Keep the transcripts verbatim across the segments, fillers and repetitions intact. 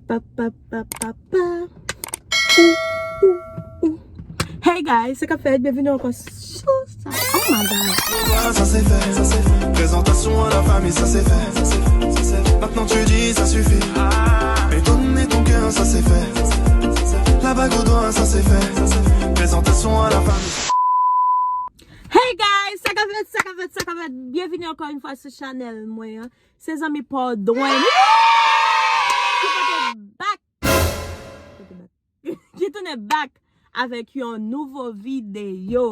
Pa, pa, pa, pa, pa. Ou, ou, ou. Hey guys, sa k ap fèt? Byenvini ankò sou sa. Oh my God. Sa se fè, sa se fè. Présentation à la famille, ça c'est fait, ça c'est fait, ça c'est fait. Maintenant tu dis ça suffit. Étonne ton cœur, ça c'est fait. La bague au doigt, ça c'est fait, ça c'est fait. Présentation à la famille. Hey guys, sa k ap fèt, sa k ap fèt, sa k ap fèt. Byenvini ankò yon fwa sou chanèl mwen an. Se zanmi pa w Dwen ki pote back, ki tounen back avèk yon nouvo videyo.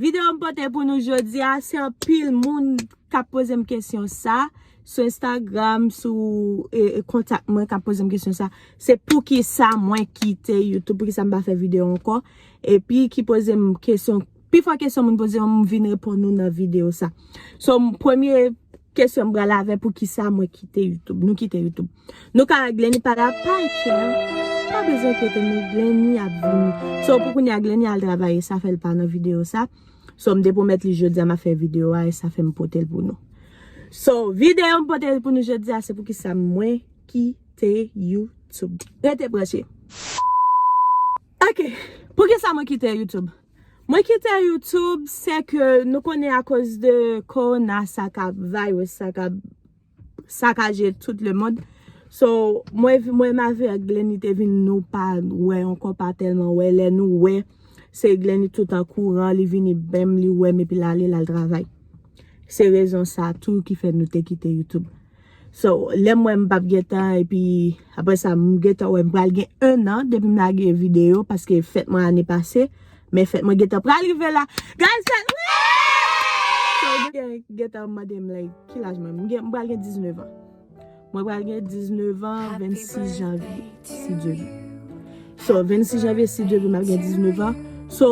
Videyo m pote pou nou jodi a, se anpil moun k ap poze m kesyon sa sou Instagram, sou e, e, kontak mwen k ap poze m kesyon sa. Se poukisa mwen kite YouTube, poukisa m pa fè videyo ankò. Epi ki poze m kesyon, pifò kesyon moun poze m, m vin reponn nou nan videyo sa. So, m, premye kesyon m pral avè, poukisa mwen kite YouTube, nou kite YouTube. Nou ka wè Glenny pa la, pa enkyè, pa bezwen enkyete nou, Glenny ap vini. So, pou kounye a Glenny al travay, sa fè l pa nan videyo sa. So, m te pwomèt li jodi a m ap fè videyo a, e sa fè m pote l pou nou. So, videyo m pote l pou nou jodi a, se poukisa mwen kite YouTube. Rete branche. Ok, poukisa mwen kite YouTube? Mwen kite YouTube, se ke nou konnen akoz de korona sa k ap, virus sa k ap sakaje tout le monde. So, mwen, mwen m avèk Glenny te vin nou pa wè ankò, pa tèlman wè. Lè nou wè, se Glenny tout an kouran, li vini bèm, li wè m epi l ale, l al travay. Se rezon sa tou ki fè nou te kite YouTube. So, lè m wè m p ap gentan, epi apre sa, m gentan wè m pral gen en an depi m lage videyo, paske fèt mwen ane pase, men fèt mwen gentan pral rive la. Guys, fèt, wi! So, gen, gentan mande m, like, ki laj mwen? M gen, m pral gen diznèf an. Mwen pral gen diznèf an, vennsis janvye, si Dye vle. So, vennsis janvye, si Dye vle, m ap gen diznèf an. So,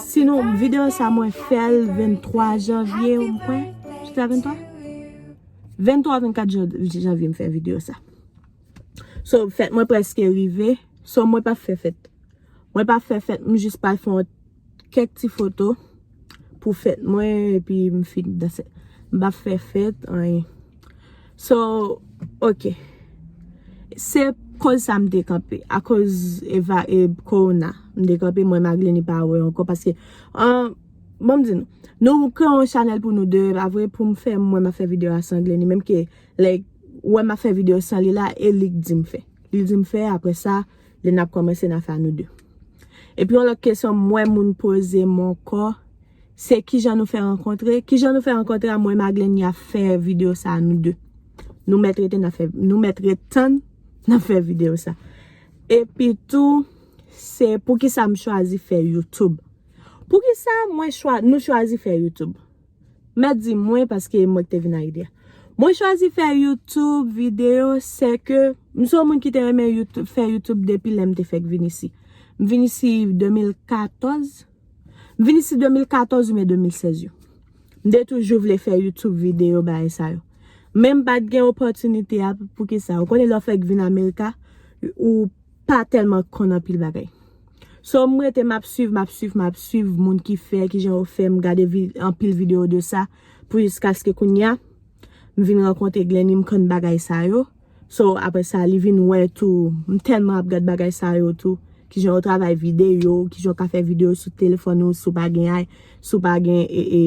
sinon, videyo sa mwen fè l venntwa janvye, m kwè. Se ta venntwa? Venntwa, vennkat jan-, janvye m fè videyo sa. So, fèt mwen prèske rive. So, mwen p ap fè fèt. Mwen p ap fè fèt, m jis pral fè yon kèk ti foto pou fèt mwen, epi m fin danse. M p ap fè fèt, anyen. So, ok. Se koz sa m te kanpe. Akoz eva, e, korona. M te kanpe, mwen, Magleni pa wè ankò, paske, an, bon, m di nou, nou kreye yon chanèl pou nou de, pa vre, pou m fè, mwen, m ap fè videyo a san Gleni, menm ke, like, wè m ap fè videyo san li la, e li k di m fè. Li di m fè, apre sa, lè n ap kòmanse, n a fè a nou de. Epi yon lòt kesyon, m wè moun poze m ankò, se kijan nou fè rankontre? Kijan nou fè rankontre a mwen, Magleni, ap fè videyo sa a nou de? Nou mèt rete, n ap fè, nou mèt ret tann, n ap fè videyo sa. Epi tou, se poukisa m chwazi fè YouTube. Poukisa mwen chwa-, nou chwazi fè YouTube? Mèt di mwen, paske mwen ki te vin ak ide a. Mwen chwazi fè YouTube videyo, se ke m se yon moun ki te renmen YouTube, fè YouTube depi lè m te fèk vin isi. M vin isi de mil katòz. M vin isi de mil katòz oubyen de mil sèz yo. M te toujou vle fè YouTube videyo, bagay sa yo. Men m pa t gen opòtinite a, poukisa? Ou konnen lè w fèk vin Amerika, ou pa tèlman konn anpil bagay. So, m rete, m ap swiv, m ap swiv, m ap swiv moun ki fè, kijan yo fè, m gade vi-, anpil videyo de sa, pou jiskaske kounye a, m vin rankontre Gleni, m konn bagay sa yo. So, apre sa, li vin wè tou, m tèlman ap gad bagay sa yo tou, kijan yo travay videyo, kijan yo ka fè videyo sou telefòn ou, si w pa gen ay, si w pa gen, e, e,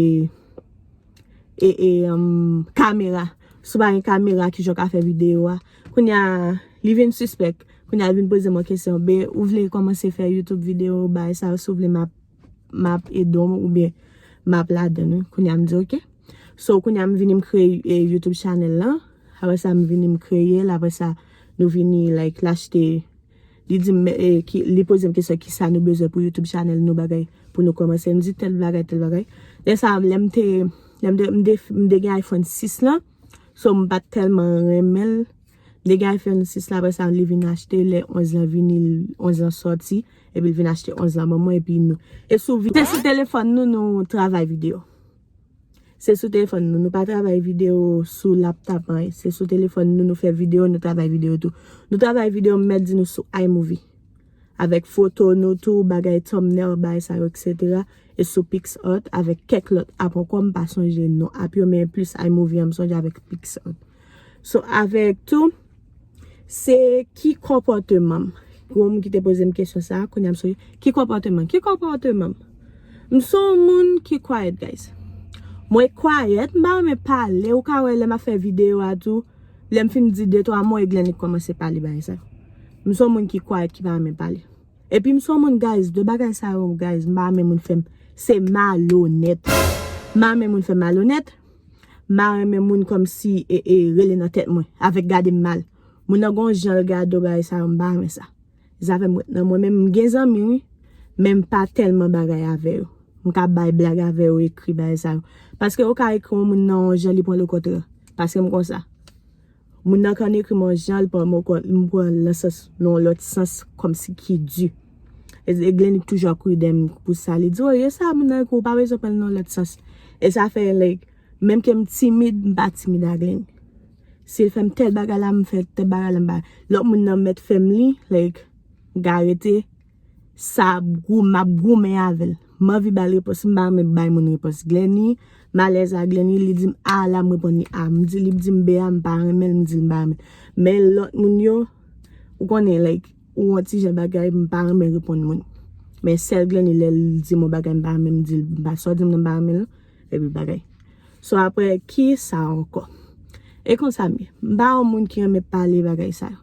e, e, um, kamera. Si w pa gen kamera, kijan w ka fè videyo a? Kounye a, li vin sispèk. Kounye a, li vin poze m yon kesyon. Ben, ou vle kòmanse fè YouTube videyo, bagay sa yo, si w vle, m ap, m ap ede w, oubyen m ap ladan l, wi. Kounye a, m di, ok. So, kounye a, m vini, m kreye, e, YouTube channel lan. Apre sa, m vini, m kreye l. Apre sa, nou vini, like, l achte Li di m, e, ki, li poze m kesyon, kisa nou bezwen pou YouTube channel nou bagay, pou nou kòmanse. M di tèl bagay, tèl bagay. Lè sa, lè m te, lè m te, m te, m te gen iPhone sis lan, so m pa t tèlman renmen l. M te gen iPhone sis la, apre sa, li vin achte, lè onz lan vini, onz lan sòti, epi l vin achte onz lan ban mwen, epi nou. E sou vi-, se sou telefòn nou, nou travay videyo. Se sou telefòn nou. Nou pa travay videyo sou laptop, anyen. Se sou telefòn nou, nou fè videyo, nou travay videyo tou. Nou travay videyo, m mèt di nou sou iMovie. Avèk foto nou tou, bagay thumbnail, bagay sa yo, et cetera. E sou PicsArt, avèk kèk lòt app ankò, m pa sonje non app yo, men plis iMovie an, m sonje avèk PicsArt. So, avèk tou, Se ki konpòteman m? Gon moun ki te poze m kesyon sa, kounye a m sonje. Ki konpòteman? Ki konpòteman m? M se yon moun ki quiet, guys. Mwen quiet, m pa renmen pale. Ou ka wè lè m ap fè videyo a tou, lè m fin di de twa mo, e Glenny kòmanse pale bagay sa yo. M se yon moun ki quiet, ki pa renmen pale. Epi m se yon moun, guys, de bagay sa yo, guys, m pa renmen moun fè m, se malonèt. M pa renmen moun fè m malonèt. M pa renmen moun kòmsi e, e rele nan tèt mwen, avèk gade m mal. Moun nan gon jan l gade w, bagay sa yo, m pa renmen sa. Zafè m ret nan mwen menm, m gen zanmi wi, men m pa tèlman bagay avè yo. M ka bay blag avè yo, ekri bagay sa yo. Paske yo ka ekri yon moun nan yon jan, li pran l okontrè. Paske m konsa. Moun nan ka ekri m yon jan, li pran m okon-, m pran l nan sans, nan yon lòt sans, kòmsi ki di. E, e Glenny toujou ap kouri dèyè m pou sa. Li di, "Oh, e sa moun nan ekri, ou pa bezwen pran l nan yon lòt sans." E sa fè, like, menm ke m timid, m pa timid ak Glenny. Si l fè m tèl bagay la, m fè tèl bagay la, m pa. Lòt moun nan mèt fè m li, like, m ka rete, sa ap gou-, m ap goumen avè l. M anvi ba l repons, m pa renmen bay moun repons. Glenny, m alèz ak Glenny, li di m A la, m reponn li A. M di, li di m B a, m pa renmen l, m di l m pa renmen l. Men lòt moun yo, ou konnen, like, ou yon ti jan bagay, m pa renmen reponn moun. Men sèl Glenny, lè l di m yon bagay m pa renmen, m di l m pa, sa w di m nan m pa renmen l, epi bagay. So, apre, ki sa ankò? E konsa m ye. M pa yon moun ki renmen pale bagay sa yo.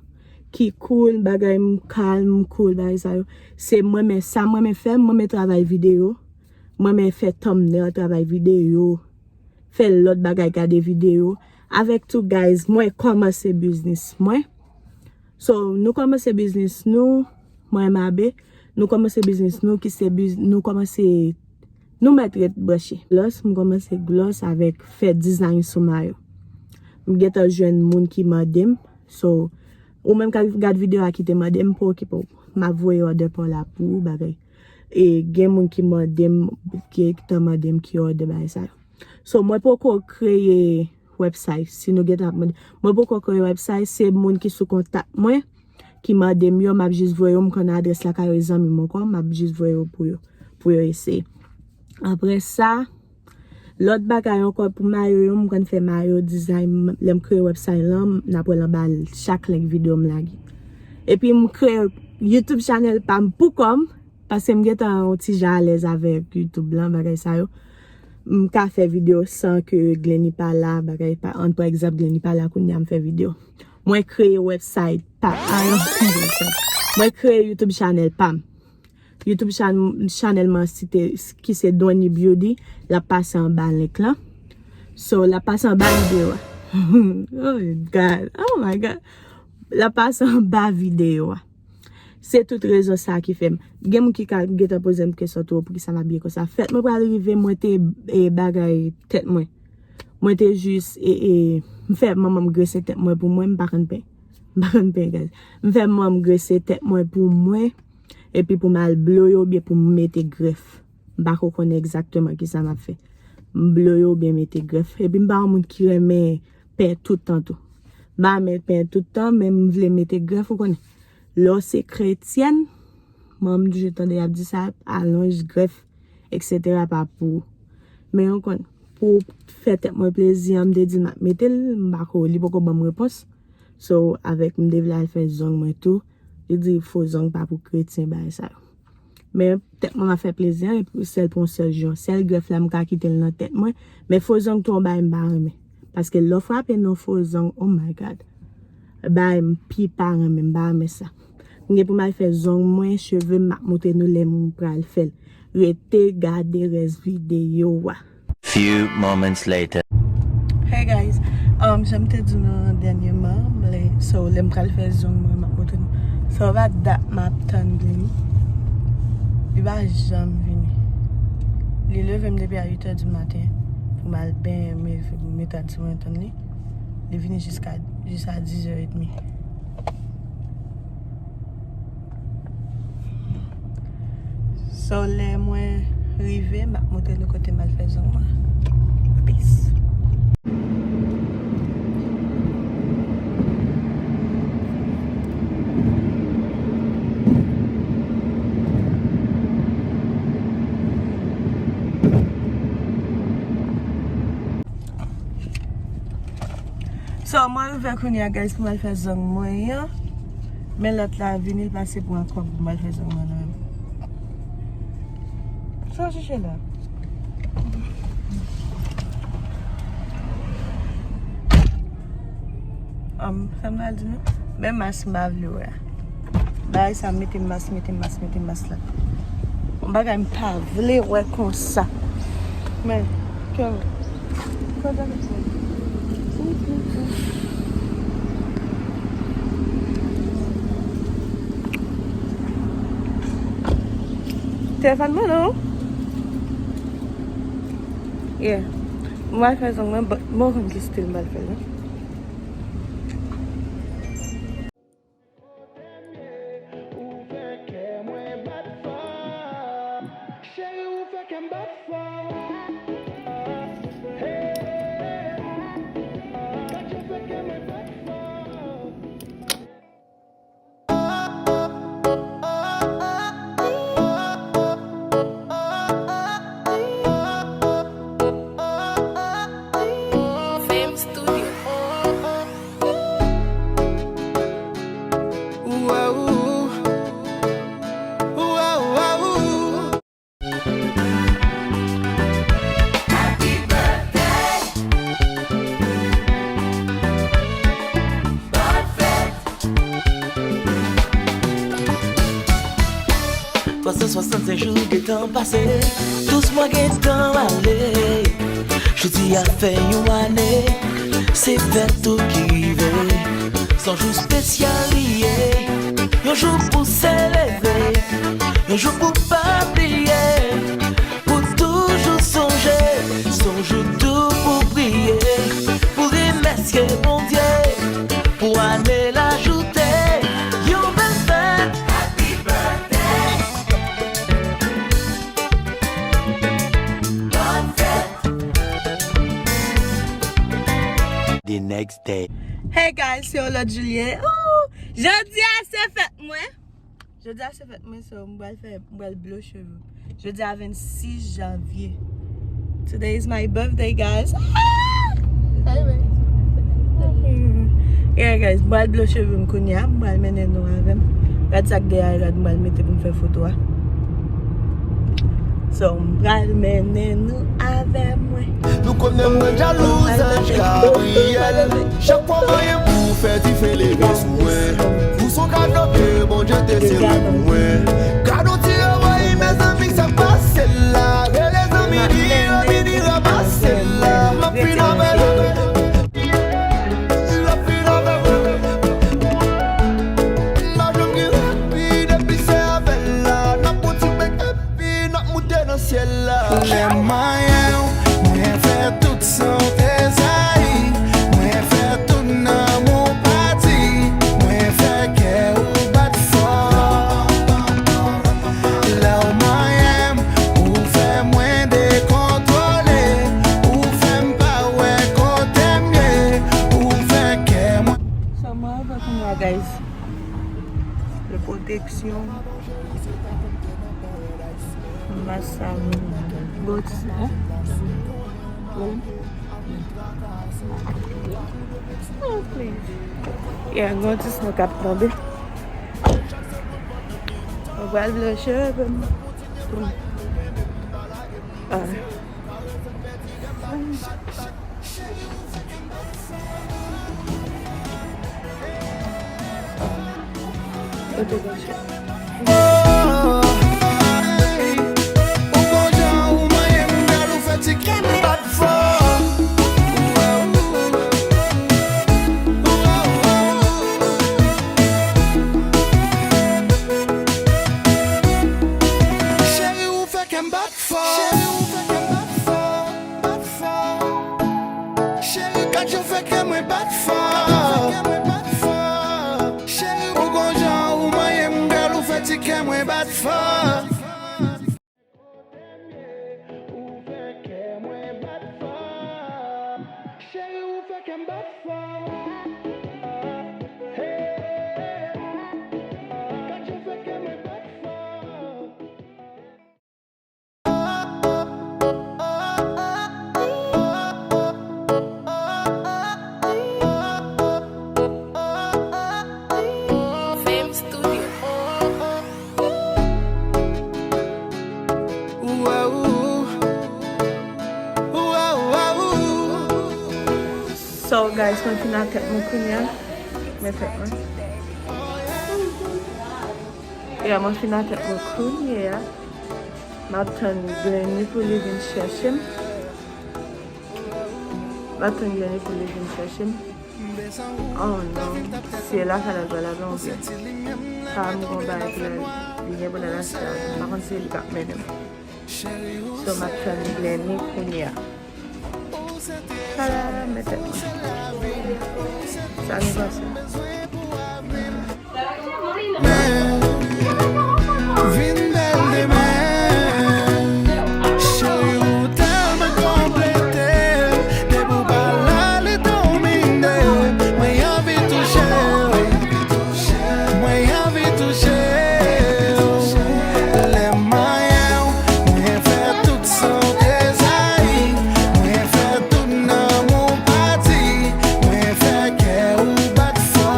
Ki cool, bagay m kalm, m cool, bagay sa yo. Se mwen men sa mwen men fè, mwen men travay videyo. Mwen men fè thumbnail, travay videyo. Fè lòt bagay, gade videyo. Avèk tou, guys, mwen kòmanse biznis mwen. So, nou kòmanse biznis nou, mwen e Mabe, nou kòmanse biznis nou ki se biz-, nou kòmanse, nou mèt ret branche. Gloss, m kòmanse gloss avèk fè dizayn sou mayo. M gentan jwenn moun ki mande m. So, ou menm k ap gad videyo a ki te mande m, pa okipe w. M ap voye òdè pa w la pou ou, bagay. E gen moun ki mande m, ki gentan mande m ki òdè bagay sa yo. So, mwen poko kreye website, si nou gentan ap mande. Mwen poko kreye website, se moun ki sou kontak mwen, ki mande m yo, m ap jis voye yo, m konn adrès lakay yo, e zanmi m ankò, m ap jis voye yo pou yo, pou yo eseye. Apre sa, lòt bagay ankò pou mayo yo, m konn fè mayo, design, m, lè m kreye website lan, n ap wè l anba chak link videyo m lage. Epi m kreye YouTube channel pa m pou kò m, paske m gentan yon ti jan alèz avèk YouTube lan, bagay sa yo. M ka fè videyo san ke Glenny pa la, bagay pa, an, pa egzanp, Glenny pa la, kounye a m fè videyo. Mwen kreye website pa, a, non, mwen kreye YouTube channel pa m. YouTube chan-, channel mwen site, ki se Donny Beauty, l ap pase anba link lan. So, l ap pase anba videyo a. Oh God, oh my God. L ap pase anba videyo a. Se tout rezon sa ki fè m. Gen moun ki ka gentan poze m kesyon tou, poukisa m abiye konsa. Fèt mwen pral rive, mwen te, e, bagay tèt mwen. Mwen te jis, e, e, m fè manman m grese tèt mwen pou mwen, m pa konn penyen. M pa konn penyen, guys. M fè manman m grese tèt mwen pou mwen, epi pou m al blow yo, oubyen pou m mete grèf. M pa ko konnen egzakteman kisa m ap fè. M blow yo oubyen mete grèf. Epi m pa yon moun ki renmen penyen tout tan tou. M pa renmen penyen tout tan, men m vle mete grèf, ou konnen. Lè w se kretyèn, mwen m toujou tande y ap di sa, alonj, grèf, et cetera pa pou ou. Men ou konn, pou fè tèt mwen plezi, m te di m ap mete l, m pa ko, li poko ban m repons. So, avèk m te vle al fè zong mwen tou, li di fo zong pa pou kretyen, bagay sa yo. Men tèt mwen m ap fè plezi an, epi sèl pou yon sèl jou. Sèl grèf la m ka kite l nan tèt mwen. Men fo zong tou yon bagay m pa renmen. Paske lè w frape nan fo zong, oh my God. Bagay m pi pa renmen, m pa renmen sa. M gen pou m al fè zong mwen, cheve m, m ap montre nou lè m pral fè l. Rete gade rès videyo a. Few moments later. Hey guys, um, jan m te di nou dènyèman, m lè, so, lè m pral fè zong mwen, m ap montre nou. Sa va dat m ap tann Glenny. Li pa janm vini. Li leve m depi a uit è di maten pou m al benyen, m met al ti mwen tann li. Li vini jiska, jis a diz è edmi. So, lè mwen rive, m ap montre nou kote m al fè zong mwen. Peace. So, mwen rive kounye a, guys, pou m al fè zong mwen an. Men lòt la vini, l pase pran kòb pou m al fè zong mwen nan men. Sa w chèche la? Um, sa m pral di nou? Men mas m pa vle wè a. Bagay sa mete m mas, mete m mas, mete m mas la. Yon bagay m pa vle wè konsa. Men, kè mwen. Telefòn mwen non. Yeah. Mwen fè zong mwen, but mwen konn ki stil mwen fè la. Cheri, ou fè kè m bat fò. Hey, gad jan fè kè mwen bat fò. Fame Studio. Twa san swasannsenk jou gentan pase, douz mwa gentan ale. Jodi a fè yon ane, se fèt ou ki rive. Se yon jou espesyal li ye, yon jou pou selebre, yon jou pou pa bliye. Pou toujou sonje, se yon jou dou pou priye, pou remèsye Bondye, pou ane l ajoute yon bèl fèt. Happy birthday. Bòn fèt. The next day. Hey guys, se yon lòt Julien. Ooh, jodi a se fèt mwen. Jodi a se fèt mwen, so m pral fè, m pral blow cheve. Jodi a vennsis janvye. Today is my birthday, guys. Ah! Yeah, guys, m pral blow cheve m kounye a. M pral mennen nou avè m. Gad sa k dèyè a, gad m pral mete pou m fè foto a. So, m pral mennen nou avè mwen. Nou konnen mwen jalou, zanj Gabriyèl. Chak fwa mwen pou fè dife leve sou mwen. Ou son kado ke Bondye te sere pou mwen. Gad on ti reway, mezanmi, sa k pase la. Rele zanmi li yo vini ranmase la. M ap fin avè l. L ap fin avè mwen. M pa janm gen lavi depi se avè l la. N ap pran ti bèk epi n ap moute nan syèl la. Lè m manyen w, mwen fè tout sa w te zayi. Mwen fè tout nanm ou pati. Mwen fè kè ou bat fò. Lè w manyen m, ou fè mwen dekontwole. Ou fè m pa wè kote m ye. Ou fè kè mwen. So, mwen rive kounye a, guys. Le protection. Massa. Bon, ti sa. Yeah, gon ti snow k ap tonbe. Mwen pral blow cheve m. Ah. Ou gon jan ou manyen m, gèl, ou fè ti kè mwen bat fò. Cheri, ou fè kè m bat fò. Cheri, ou fè kè m bat fò, bat fò. Cheri, gad jan w fè kè mwen bat fò. Cheri, ou gon jan ou manyen m, gèl, ou fè ti kè mwen bat fò. Ou fè kè mwen bat fò. Cheri, ou fè kè m bat fò. Hey, gad jan w fè kè mwen bat fò. Fame Guys, mwen fin atèt mwen kounye a. Men tèt mwen. Yeah, mwen fin atèt mwen kounye a. M ap tann Glenny pou li vin chèche m. M ap tann Glenny pou li vin chèche m. Oh non, se la sa l al pral avè yon vye. Sa m gon bagay pou l al, li gen pou l al achte a. M pa konn si se li k ap mennen m. So, m ap tann Glenny kounye a. Ala, men tèt mwen. Sa nou panse? Vin bèl demen. Cheri, ou tèlman konplete. Depi w pa la, li domine. Mwen anvi touche w. Mwen anvi touche w. Lè m manyen w, mwen fè tout sa w te zayi. Mwen fè tout nanm ou pati. Mwen fè kè ou bat fò.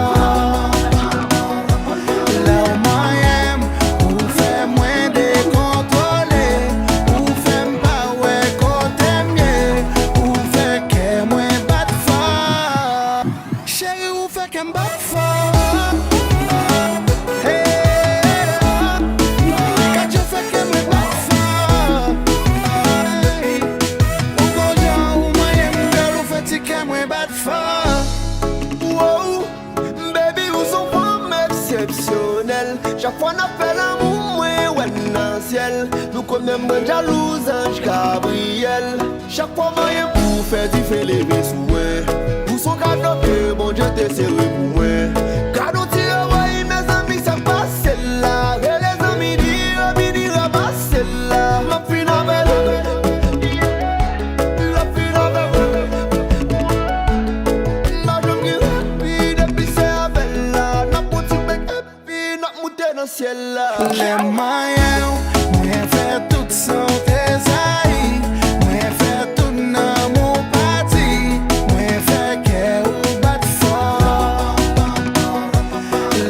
Lè w manyen m, ou fè mwen dekontwole. Ou fè m pa wè kote m ye. Ou fè kè mwen bat fò. Cheri, ou fè kè m bat fò. Hey, gad jan w fè kè mwen bat fò. Hey, ou gon jan ou manyen m, gèl, ou fè ti kè mwen bat fò. Wow, baby, ou se yon fanm eksepsyonèl. Chak fwa n ap fè lanmou, mwen wè n nan syèl. Nou konn menm grenn jalou zanj Gabriyèl. Chak fwa m anyen pou fè dife leve sou mwen. Ou se yon kado ke Bondye te sere pou mwen. Gad yon ti ewoyin, mezanmi, sa k pase la. Rele zanmi li yo vini ranmase la. M ap fin avè l. L ap fin avè mwen. M pa janm gen lavi depi se avè l la. N ap pran ti bèk. Epi n ap moute nan syèl la. Lè m manyen w, mwen fè tout sa w te zayi. Mwen fè tout nanm ou pati. Mwen fè kè ou bat fò.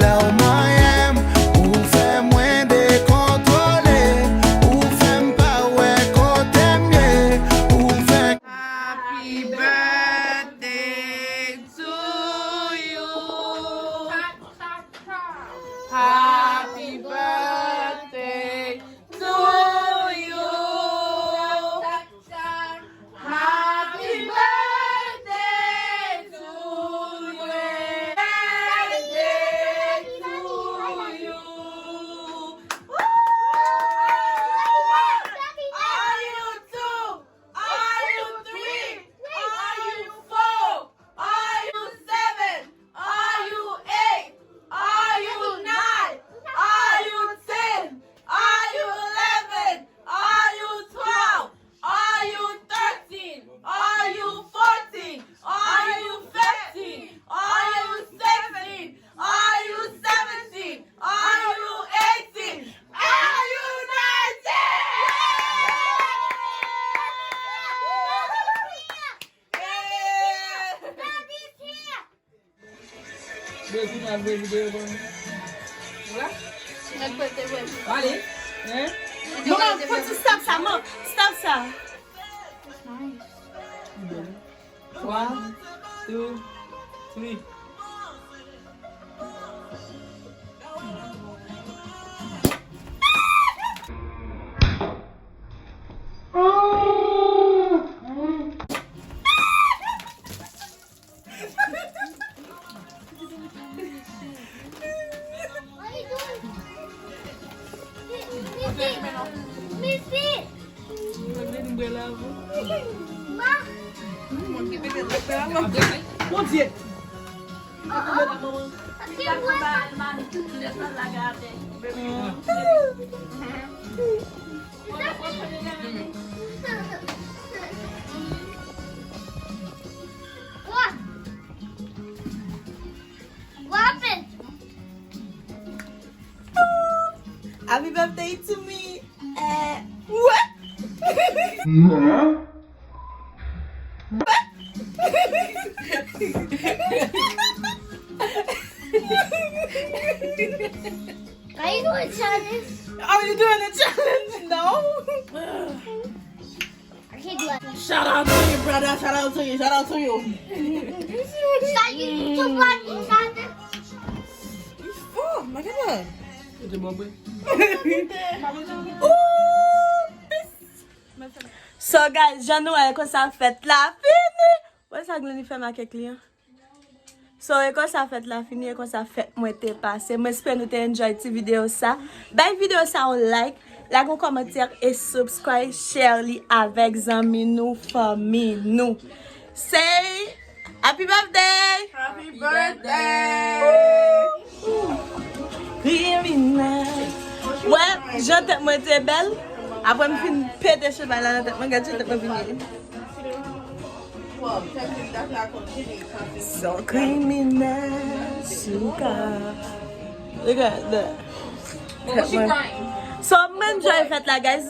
Lè w manyen m, ou fè mwen dekontwole. Ou fè m pa wè kote m ye. Ou fè Happy birthday to you. Happy birthday to you. Happy birthday to you. Birthday to you. Woo! Are you two? Are you three? Are you four? Are you seven? Are you eight? Are you nine? Are you ten? Are you eleven? Are you twelve? Are you thirteen? Are you fourteen? Are you fifteen? Are you sixteen? Are you seventeen? Are you eighteen? Are you nineteen? Bezwen al vwe videyo ban mwen. Wè? Nèg pral te vwe. Ale. Hein? Videyo pral te vwe. Manman, fò ti stop sa, man. Stop sa. Twa, two, three. Bondye. Happy birthday to me. Eh, what? Are you doing a challenge? Are you doing a challenge? No. Shout out to you, brother. Shout out to you. Shout out to you. Salut, tu vois, ça Li fò, makata. So guys, jan nou wè konsa fèt la fini. Wè sa Glenny fè m ak kèk li an. So e konsa fèt la fini, e konsa fèt mwen te pase. Mwen espere nou te enjoy ti videyo sa. Bay videyo sa yon like, lage yon kòmantè e subscribe, share li avèk zanmi nou, fanmi nou. Say happy birthday! Happy birthday! Kriminèl. Wè, jan tèt mwen te bèl. Apre m fin pete cheval la nan tèt mwen, gad jan tèt mwen vin ye. So kriminèl, suka. Look at that. Tèt mwen. So mwen enjoy fèt la, guys.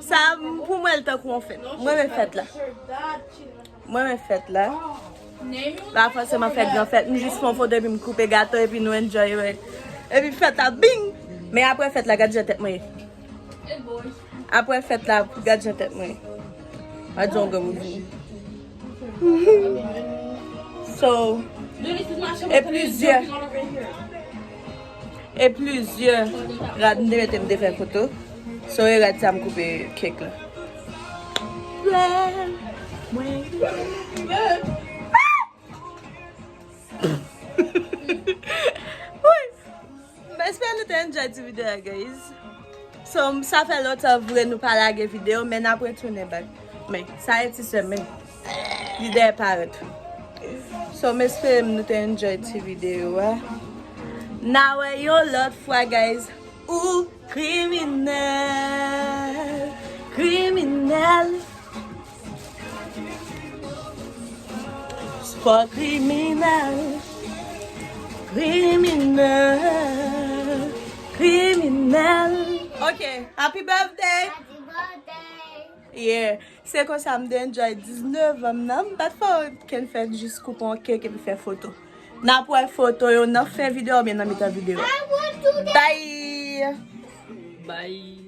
Sa pou mwen l tankou yon fèt. Mwen renmen fèt la. Mwen renmen fèt la. Pa fòseman fèt gran fèt. M jis fè yon foto epi m koupe gato epi nou enjoy wè. Epi fèt la bing. Men apre fèt la gad jan tèt mwen ye. Apre fèt la gad jan tèt mwen ye. Gad jan granmoun vini. So, e plizyè. E plizyè rad m te mete m te fè foto. So e rad sa m koupe kèk la. Mwen. Wi. M espere nou te enjoy ti videyo a, guys. So, sa fè lontan vre nou pa lage videyo, men n ap retounen back. Men, sa e ti sèmen. Li dèyè parèt. So, m espere nou te enjoy ti videyo a. N a wè yon lòt fwa, guys. Ou kriminèl. Kriminèl. Fò kriminèl. Kriminèl. Kriminèl. Ok, happy birthday. Happy birthday. Yeah. Se konsa m te enjoy diznèf an m nan. M pa t fè okenn fèt, jis koupe yon kèk epi fè foto. N ap wè foto yo nan fen videyo oubyen nan mitan videyo. I want to Bye! Bye.